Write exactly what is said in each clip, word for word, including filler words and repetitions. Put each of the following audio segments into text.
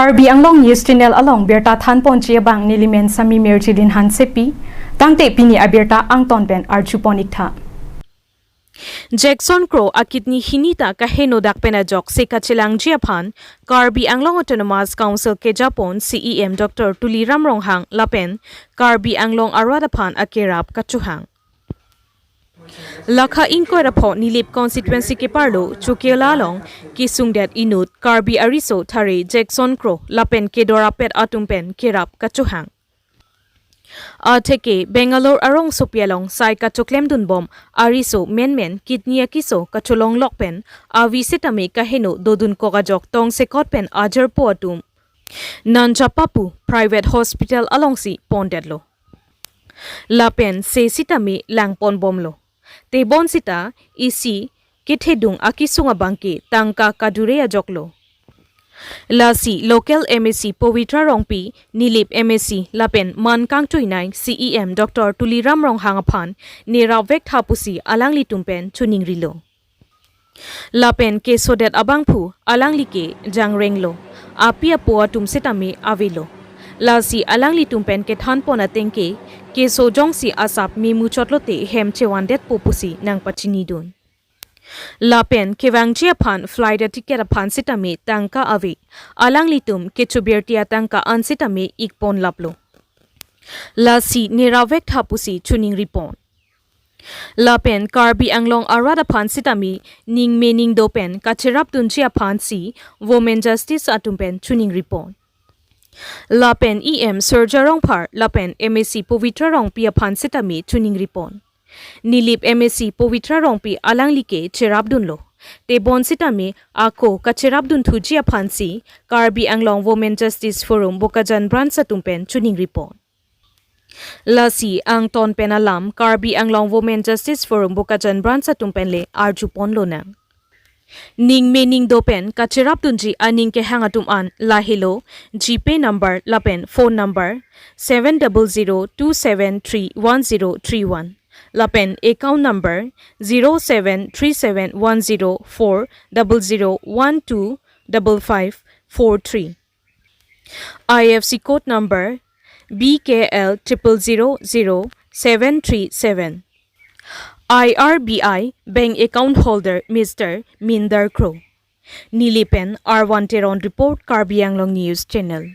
Karbi Anglong News Channel along birta thanponji abang nelimen Sami Mirjilin Hansepi, tangte pini abirta angton pen arjupon iktha. Jackson Kro akidney hini ta kaheno dak pen ajoksi kachelangji aphan Karbi Anglong Autonomous Council kejapon C E M Doctor Tuliram Ronghang lapen Karbi Anglong arat aphan akerap kachohang. Lakha ingkoi ra pho Nilip constituency keparlo Chokiola along kesungdet inut Karbi ariso thare Jackson Kro lapen kedorapet atum pen kerap kachohang. Atheke Bangalore arongsopi along sai kachoklemdunbom ariso menmen kidney akeso kacholonglok pen avi sitame kaheno dodun kok ajok tongsekot pen ajarpo atum nangjap pu private hospital alongsi pondetlo. Lapen se sitame langponbomlo. Tebon sita isi kethedung akesung abangke tangka kadure ajoklo. Lasi local M A C Pavitra Rongpi, Nilip M A C lapen man kangtuinai C E M Doctor Tuliram Ronghang aphan nerap vektha pusi alanglitum pen choningrilo. Lapen kesodet abangphu alangli ke jangrenglo, api apo atum sitame avelo. Lasi alanglitum pen kethanpon atengke keso jongsi asap memuchotlote hem chevandetpo pusi nangpachinidun. Lapen kevangji aphan flight ticket aphan sitame tangka ave. Alanglitum kechobirti atangka an sitame ikponlaplo. Lasi nerap vektha pusi choningripon. Lapen Karbi Anglong arat aphan sitame ningme ningdo pen kacherapdunji aphansi Women Justice atum pen choningripon. Lapen E M Surjya Rongphar lapen M A C Pavitra Rongpi aphan sitame choningripon. Nilip M A C Pavitra Rongpi alangli ke cherapdunlo. Tebon sitame ako kacherapdunthuji aphansi Karbi Anglong Women Justice Forum Bokajan Branch atum pen choningripon. Lasi angton pen alam Karbi Anglong Women Justice Forum Bokajan Branch atum pen le arjuponlonang. Ningme ningdo pen kacherapdunji aning kehang atum an lahelo GPay number lapen phone number seven double zero two seven three one zero three one lapen account number zero seven three seven one zero four double zero one two double five four three. I F S C code number B K L triple zero zero seven three seven. I R B I bank account holder Mister Minder Kro. Nilip pen R one Teron report, Karbi Anglong News Channel.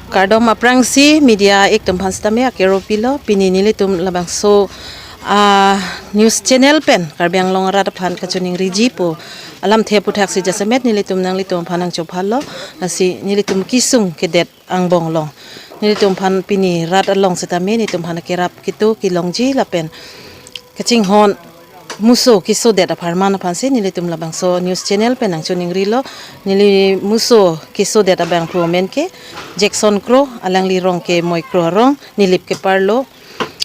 Kardom aphrangsi media atum aphan sitame akero pilo, pini nelitum labangso, ah, news channel pen Karbi Anglong arat aphan kachoningriji pu alamthe aphuthaksi jasemet nelitum nanglitum aphan nangchophalo, lasi nelitum kesung kedet angbong along. Nelitum aphan pini rat along sitame nelitum aphan kerap ketu kelongji lapen kachinghon muso kesodet apharman aphansi nelitum labangso news channel pen nangchoningrilo. Neli muso kesodet abangphu amen ke Jackson Kro, alangli rong ke Moikro arong, Nilip keparlo.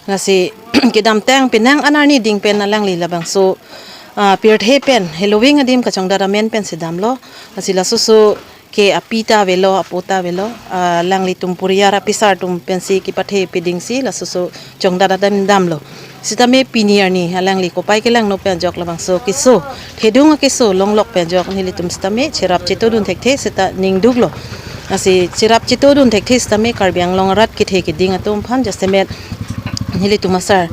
Lasi kedamtang penang anarni ding pen alangli labangso, ah, pirthe pen heloving adim kachongdat amen pensi damlo. Lasi lasoso ke api ta avelo, apo ta avelo, ah, alanglitum puriyar apisar atum pensi kepathe pedingsi lasoso chongdat adim damlo. Sitame pini arni alangli kopai kelangno pen ajok labangso keso, thedung akeso longlok pen ajok nelitum sitame cherap chetodun thekthe seta ningduklo. Lasi cherap chetodun thekthe sitame Karbi Anglong arat kethe keding atum aphan jasemet nelitum asar,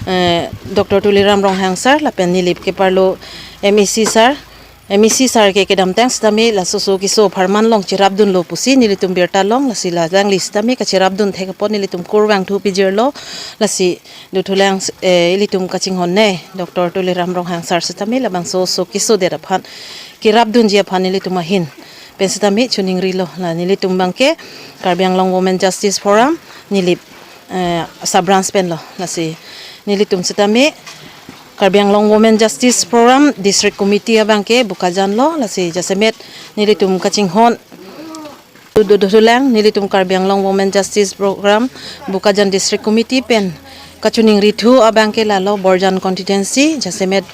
eh, Doctor Tuliram Ronghang sir lapen Nilip keparlo M A C sir, M A C sir ke kedamtang sitame lasoso keso apharman along cherapdunlo pusi nelitum birta long, lasi la alangli sitame kacherapdun thek apot nelitum kurvangthu pijirlo. Lasi dothulang, eh, ilitum kachinghon ne Doctor Tuliram Ronghang sir sitame labangso so kesodet aphan kerapdunji aphan nelitum ahin pen sitame choningrilo. La nelitum abangke Karbi Anglong Women Justice Forum, Nilip, eh, sub branch penlo. Lasi nelitum sitame Karbi Anglong Women Justice Forum District Committee abangke Bokajan lo, lasi jasemet nelitum kachinghon do, do, dothulang, nelitum Karbi Anglong Women Justice Forum Bokajan District Committee pen kachoningrithu abangke lalo Borjan constituency, jasemet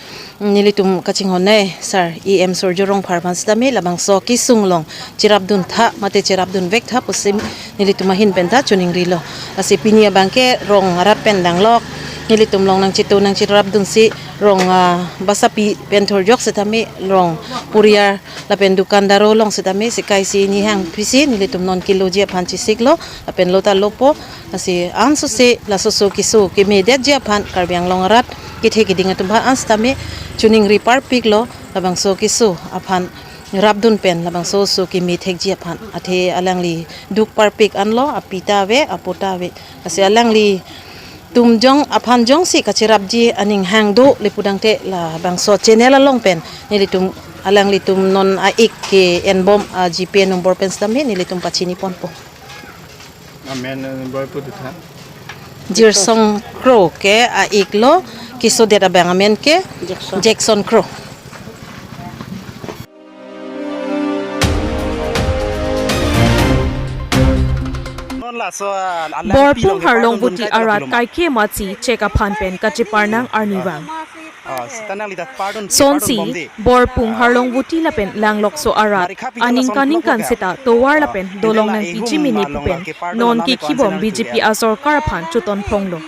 nelitum kachinghon ne sir E M Surjya Rongphar aphan sitame labangso kesung along cherapdun tha mate cherapdun vektha pusi nelitum ahin pen ta choningrilo. Lasi pini abangke rong arat pen danglok nelitum along nangchetu nangcherapdunsi Rong, ah, basapi pen thurjok setame rong puriar lapen dukandar along setame sekai si ni hang pisi nelitum non kiloji aphan chisiklo lapen lo ta lopo, lasi ansose lasoso keso kemedetji aphan Karbi Anglong arat kethe keding atum aphan an setame choningri parpiklo, labangso keso aphan rapdun pen labangso oso keme thekji aphan athe alangli duk parpik anlo, api ta ave, apo ta ave. Lasi alanglitum jong aphan jongsi kacherapji aning hang dole pudangte labangso channel along pen nelitum alanglitum non a-ik ke-enbom a-GPay number pen setame nelitum pachini ponpo. Amen, eh, boy pu dutha. Jirsong Kro ke a-iklo, kesodet abang amen ke Jackson. Jackson Kro. Non laso, ah, alang Borpung pilong ke Harlongvoti pardon arat dunkai kaike matsi check aphan pen kacheparnang arnivang. Ah, sita nangli ta pardon, pardon Sonsi, bomde. Borpung Harlongvoti lapen Langlokso arat aningkan ningkan seta tovar lapen dolong nangpiji mene pu pen non kekhibom BJP asorkar aphan choton phonglo.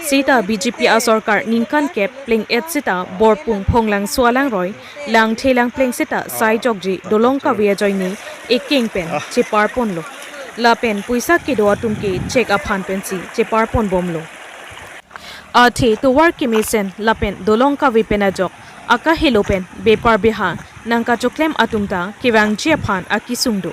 Seta BJP asorkar ningkan kep pleng-et seta Borpung Phonglangso alangroi, Langthe Langpleng seta sai jokji dolong kave ajoine ekeng pen chepar ponlo. Lapen poisa kedo atum ke check aphan pensi chepar ponbomlo. Athe tovar kemesen lapen dolong kave pen ajok akahelo pen bepar beha nangkachoklem atum ta kevangji aphan akesung do.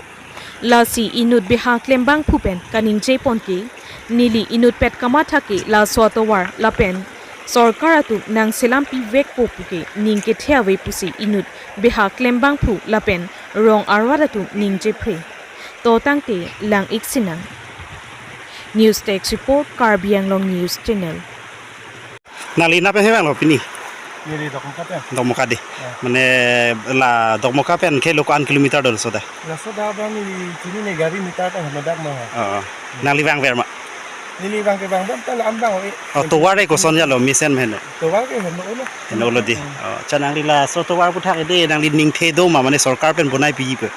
Lasi inut beha klembangphu pen kaningje pon ke, neli inutpet kamatha ke laso atovar lapen sorkar atum nangselam pivekpo pu ke ning kethe ave pusi inut beha klembangphu lapen rong arvat atum ningje phre. To tangte lang-ik sinang. News Desk Report, Karbi Anglong News Channel. Nangli nap pen he vanglo pini? Neli Dokmoka pen. Dokmoka dei. Ya. Mane la Dokmoka pen ke lo ko-an kilometer do laso ta? Laso ta abang neli chinine, gari meter ta henodak ma ha. Oh. Nangli vangver ma? Neli vang ke vangbom ta la-an vang ave. Oh, tovar ke koson jalo, mesen ma heno? Tovar ke heno lo. Heno lo dei. Hmm. Oh, cha nangli laso tovar aputhak ke dei nangli ningthe do ma, mane sorkar pen bonai piji pu?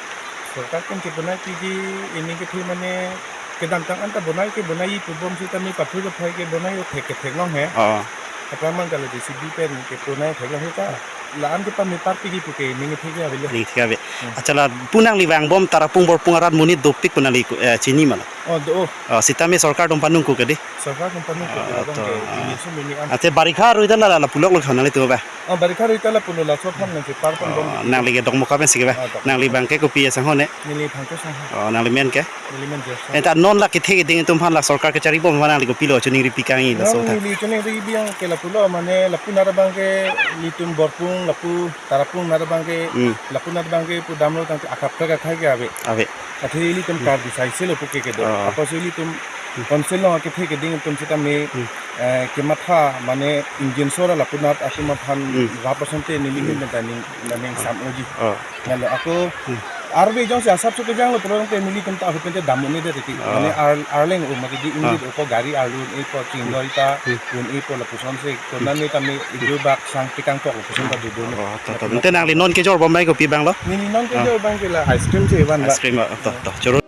Sorkar pen kebonai piji, ining kethe mane kedamtang anta bonai ke bonai pubom sitame pathu kaphai ke bonai o thek ke theklong he. Oh. Aphrang man kalo JCB pen kebonai theklong he ta. La-an kepame parpiji pu ke ning kethe ke avelo. Ning kethe ave. Hmm. Acha lapu nangli vangbom Tarapung Borpung arat monit dopik pu nangli, eh, chini ma la? Oh, do. Oh, sitame sorkar atum panung ko ke dei? Sorkar atum panung ko, ah, abang to, ke, ah. Ini so mini an. Ate barikha arui ta la, la, lapu lok lo khana le tu ba? Oh, barikha arui ta lapu lo, laso aphan nangchepar ponbom. Oh, nangli ke Dokmoka pensi ke ba? Ah, Dokmoka. Nangli abang ke kopi asangho ne? Neli Phangcho asangho. Oh, nangli men ke? Neli men Jackson. Eta non la kethe keding atum aphan la sorkar kecharibom aphan nangli kopilo choningri pikang-i laso ta? Non neli choningri bi abang ke lapu lo, mane lapu nat abang ke nelitum Borpung, lapu Tarapung nat abang ke, hmm, lapu nat abang ke pudamlo tangte akap ke kakhai ke ave. Ave. Athe ilitum, hmm, Karbi sai selo pu ke kedo. Oh. Apotsi ilitum, hmm, council along kethe keding atum sitame, hmm, eh, kematha mane ingjinso ra lapu nat atum aphan, hmm, rap asonte neli, hmm, hin benta ning, ning, oh, sam oji. Oh. Lalo ako, hmm, arve jongsi asap suke janglo pulo tangte nelitum ta ahut pen te dam un-e det titi. Oh. Mane ar, arleng o mati di, oh, ingrit o ko gari arlu un-e ko, chingloi ta, hmm, un-e ko lapuson si, hmm, konane tame ijo bak sang tikang tok lapuson ta dudun. Oh, to, to. Ante nangli non kejor bom abang kopi abang lo? Neli non kejor abang ke la ice cream si van ba. Ice cream, oh, to, to. Choro.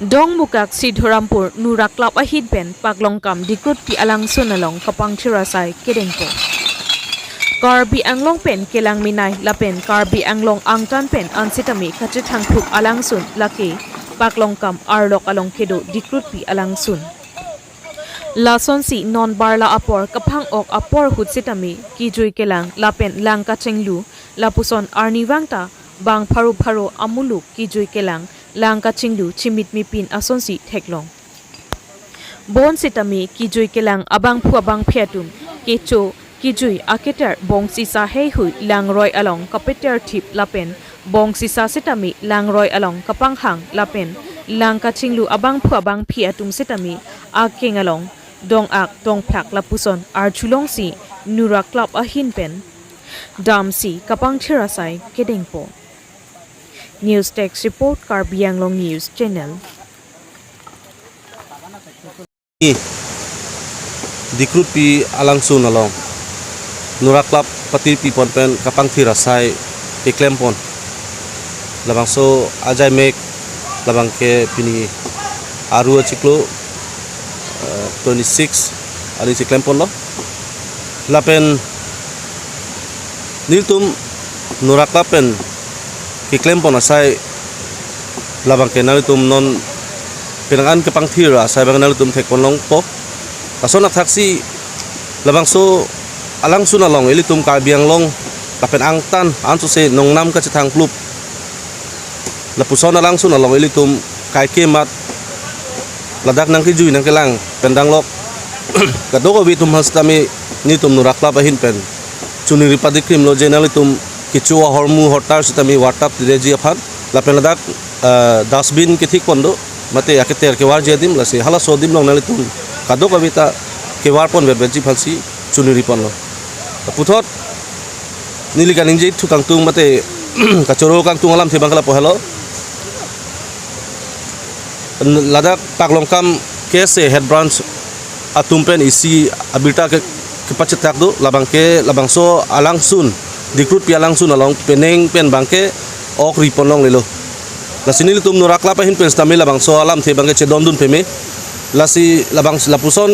Dongmukak Sidhorampur Nurak Club ahin pen Paklongkam Dikrutpi alangsun along kapangthir asai kedengpo. Karbi Anglong pen kelang minai lapen Karbi Anglong angtan pen ansitame kachethangphuk alangsun lake Paklongkam arlok along kedo Dikrutpi alangsun. Lasonsi non barla apor kaphang-ok apor ahut sitame kejui kelang lapen lang kachinglu lapuson arnivang ta bang pharo pharo amuluk kejui kelang lang kachinglu chimit mipin asonsi theklong. Bonsitame kejui kelang abangphu abangphi atum kecho kejui aketer bongsisa heihui langroi along kapeter thip lapen bongsisa sitame langroi along kapanghang lapen lang kachinglu abangphu abangphi atum sitame akeng along dong-ak dongphlak lapuson arjulongsi Nurak Club ahin pen damsi kapangthir asai kedengpo. News Desk Report, Karbi Anglong News Channel. Dikrutpi alangsun along Nurak Club patirpi pon pen kapangthir asai keklem pon. Labangso ajai mek labang ke pini aru achiklo twenty-six arni si klemponlo. Lapen nelitum Noraklap pen keklempon asai labang ke nanglitum non penang an kepangthir asai abang nanglitum thekponlongpo. Lason athaksi labangso alangsun along ilitum Karbi Anglong lapen angtan ansose nongnam kachethangplup lapuson alangsun along ilitum kaike mat ladak nangkejui nangkelang pen danglok kadokave atum aphan sitame nelitum Noraklap ahin pen choningri padikrimlo je nanglitum kecho ahormu hortar sitame wartap tidetji aphan lapen ladak, eh, dustbin kethikpon do mate aketer kevarji adim, lasi halaso adim along nanglitum kadokave ta kevarpon vetvetji aphansi choningriponlo. Puthot neli kaningje thu kangtung mate kachoro kangtung alamthe abang ke lapu helo. Ladak Taklongkam K S A head branch atum pen isi abirta ke, kepachethak do, labang ke labangso alangsun, Dikrutpi alangsun along penang pen abang ke ok riponlonglelo. Lasi nelitum Noraklap ahin pen sitame labangso alamthe abang ke chedondun peme. Lasi labang lapuson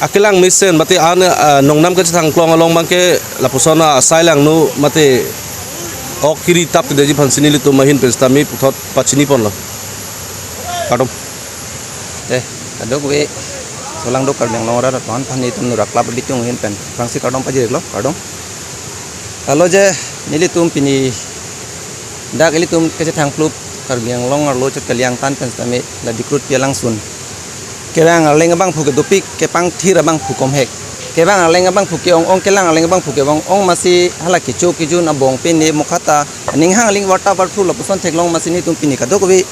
akelang mesen mate an, ah, nongnam kachethangklong along abang ke lapuson asai langno mate ok kiri tap tidetji aphansi nelitum ahin pen sitame puthot pachiniponlo. Kardom. Eh, kadokave solangdo Karbi Anglong arat aphan aphan nelitum Noraklap abitung ahin pen aphrangsi kardom pajirlo, kardom. Lalo je nelitum pini dak ilitum kachethangplup Karbi Anglong arlo chot kali angtan pen sitame la Dikrutpi alangsun kevang arleng abangphu ke dopik, kepangthir abangphu komhek. Kevang arleng abangphu ke-ong-ong, kelang arleng abangphu ke-ong-ong amatsi hala kecho kejun abong pine mokhata aning hang aling warta warthu lapuson theklong amatsi nelitum pini kadokave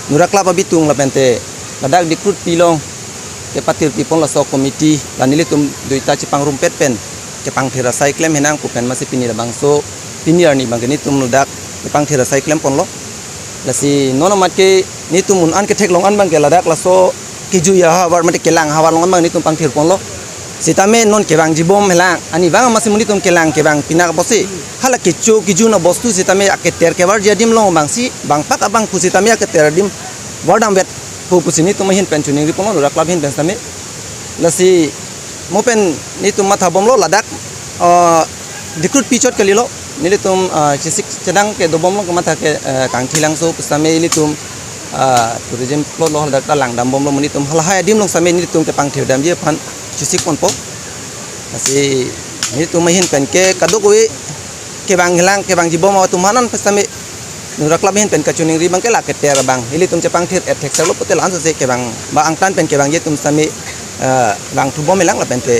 Noraklap abitung lapente ladak Dikrutpi along kepatirpipon laso committee la nelitum duita chepangrumpet pen kepangthir asai klem henang pu pen amatsi pini labangso pini arni abang ke nelitum ladak kepangthir asai klemponlo. Lasi non amat ke nelitum un an ketheklong an abang ke ladak laso kejui ahavar mate kelang ahavar along an abang nelitum pangthirponlo. Sitame non kevangjibom helang, ani abang amatsi monit atum kelang kevang pinak apotsi hala kecho kejun abostu sitame aketer kevarji adim along abangsi bangpak abangphu sitame aketer adim vardamvetpo pusi nelitum ahin pen choningriponlo, Noraklap ahin pen sitame. Lasi mo pen nelitum mathabomlo ladak, ah, Dikrutpi chot kalilo, nelitum, ah, chesik chedang ke dobomlo, kamatha ke, eh, Kangthilangso pu sitame nelitum, ah, tourism plot lo, ladak ta langdambomlo, nelitum halahai adim along sitame nelitum kepangthirdamji aphan chesikponpo. Lasi nelitum ahin pen ke kadokave kevang helang, kevangjibom atum aphan an pu sitame Noraklap ahin pen kachoningri abang ke la keter abang ilitum chepangthir et thekserlo pute la ansose kevang ba angtan pen kevangji atum sitame, eh, vangthubom helang lapente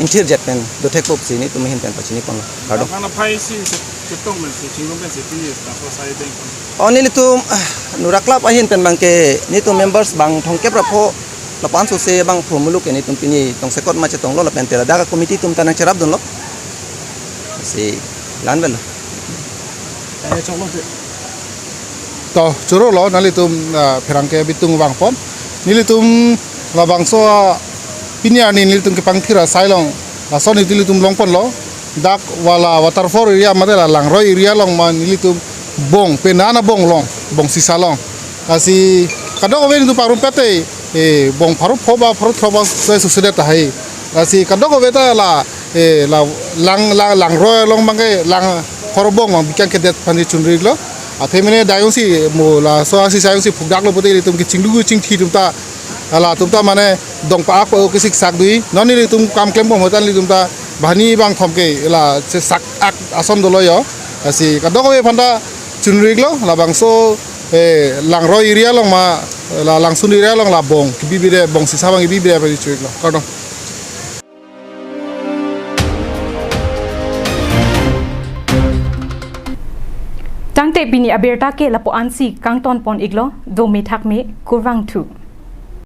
inthirjet pen dothekpo pusi nelitum ahin pen pachiniponlo. Kardom. Aphan aphai si chet-, chetong pensi, chingrum pensi, pini laso asai dengpon. O nelitum, ah, Noraklap ahin pen abang ke nelitum members bang thomkep ra pho lapu ansose abangphu muluk ke nelitum pini tongsekot ma chetonglo lapente ladak committee atum ta nangcherapdunlo. Si la-an avelo. Eh, choklo te. To, chorolo, nanglitum, ah, pherangke abitung vangpon. Nelitum labangso, ah, pini arni nelitum kepangthir asai along, lason nelitum longponlo. Dak hala waterfall area mate la Langroi area along ma nelitum bong, penang an abong long, bong sisa long. Lasi kadokave nelitum pangrumpet te, eh, bong pharo pho ba pharo throk ba soi susedet tahai. Lasi kadokave ta la, eh, la lang, la Langroi along abang ke lang pharo bong abang bikang kedet aphan choningri lo. Athe mene dayong si mo laso asi sayong si phukdaklo pute ilitum kechinglu kechingthi atum ta, halatum ta mane dong pa-ak pa-o kesik sak dui. Non nelitum kam klembom ahut an nelitum ta banghini bangthom ke la chesak-ak ason dolo yo. Lasi kadokave aphan ta choningri lo, labangso, eh, Langroi area along ma, la Langsun area along la bong kebi bire, bong sisa abang kebi bire pa choningri lo. Kardom. Tangte pini abirta ke lapu ansi kangtonpon iklo, dome thakme, kurvangthu.